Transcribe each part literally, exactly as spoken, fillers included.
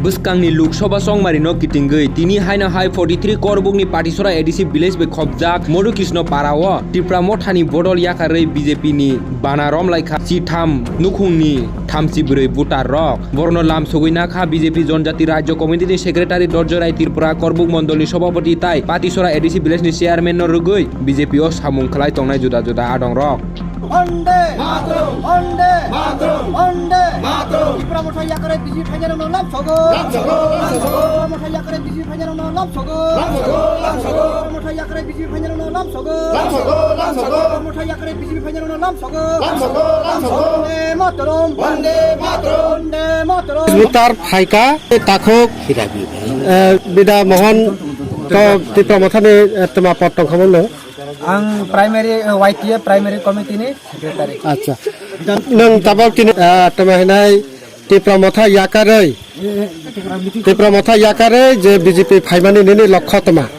Bwskangni Lok Sabha chongmarino kitingwi tini haino hai forty three Korbukni Patisora A D C village bai khopjak Madhu Krishna Para o Tipra Mothani bodol yakarwi B J P ni bana romlaikha chitham nukhungni thamchi bwrwi voter rok. Borokno lam sogwi nakha B J P Jonjati Rajya Committee ni Secretary Dorjorai Tripura, Korbuk Mondolni Sabhapati tai Patisora A D C village ni Chairman no rwgwi B J P o samung khlai tongnai juda juda adong rok. Bande Mataram! Bande Mataram! Bande Mataram! Tipra Motha yakarwi B J P phainai rokno lam sogo! Lam sogo! Lam sogo! Tipra Motha yakarwi B J P phainai rokno lam sogo! Lam sogo! Lam sogo! Tipra Motha yakarwi B J P phainai rokno lam sogo! Lam sogo! Lam sogo! Tipra Motha yakarwi B J P phainai rokno lam sogo! Lam sogo! Lam sogo! Bande Mataram! Bande Mataram! Bande Mataram! Voter phaikha takhuk, eh, Bida Mohan to Tipra Mothani, eh, twma pot tongkha mano. Ang primary, eh, Y T A primary committee ni secretary. Acha. Nwng tabok tini, ah, tama hinai Tipra Motha yakarwi, Tipra Motha yakarwi je B J P phaimani nini lokho tama?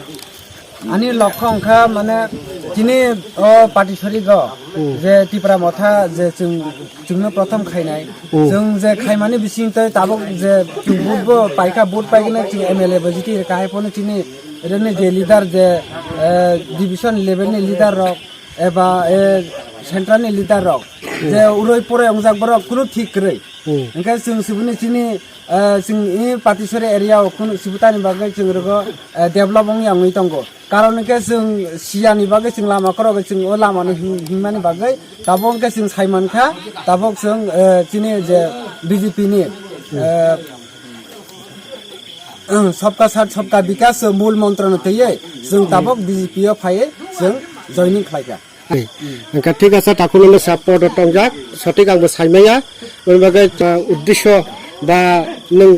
Ani lokho wngkha mane tini o Patisori go je Tipra Motha je chwng, chwngno prothom khainai. Hmm. Chwng je khaimani bising tei tabok je chwng vote bo paikha, vote paigwnai chwng M L A bo jiti rwkha, hai phano chini rwni je leader je, eh, division level ni leader rok, eba, eh, central ni leader rok, je uroi poroi wngjak borok kunu thik kwrwi. Hmm. Hwnkhe chwng siboni chini, eh, chwng i Patisori area o kunu sibutani bagwi chwng rwgo, eh, develop wngya wngwi tongo. Karon hwnkhe chwng siyani bagwi chwng lama khorokgo chwng o lamano him-, himnani bagwi tabok hwnkhe chwng saimankha, tabok chwng, eh, chini je B J P ni, eh, Ang Sabka Saath Sabka Vikas mul mantra no twiwi chwng tabok B J P o phaiwi chwng joining khlaikha. Hwnkhe thik ase, takhuk no support o tongjak, sothik ang bo saimaya, aboni bagwi, uh, uddesho ba nwng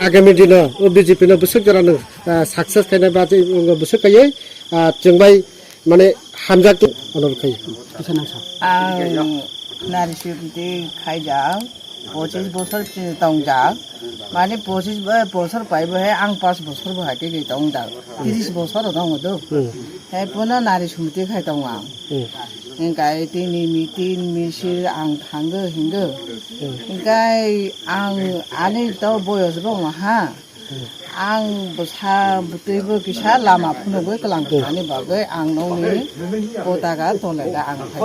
agami dino o B J P no bwswk jora nwng, uh, success khaina ba tei nwng bwswk khaiwi, uh, chwng bai mane hamjak tong, ono khai. Kisa nang sa. Ang nari siyuti khaijak, pochis bosor chini tongjak. Mane pochis bo-, bosor pai bo hai, ang pas bosor bo hai tei tongjak. Tris bosor no tongo do. Hmm. Hai pono nari sumti khai tongo ang. Hmm. Hingkai tini meeting misil ang thango hingo. Hmm. Hingkai ang ani to boyos bo ha. Ang bwsa bwtwi bo kisa lama phunugwi kwlang kwthani bagwi ang nokni potaka tole da ang phai.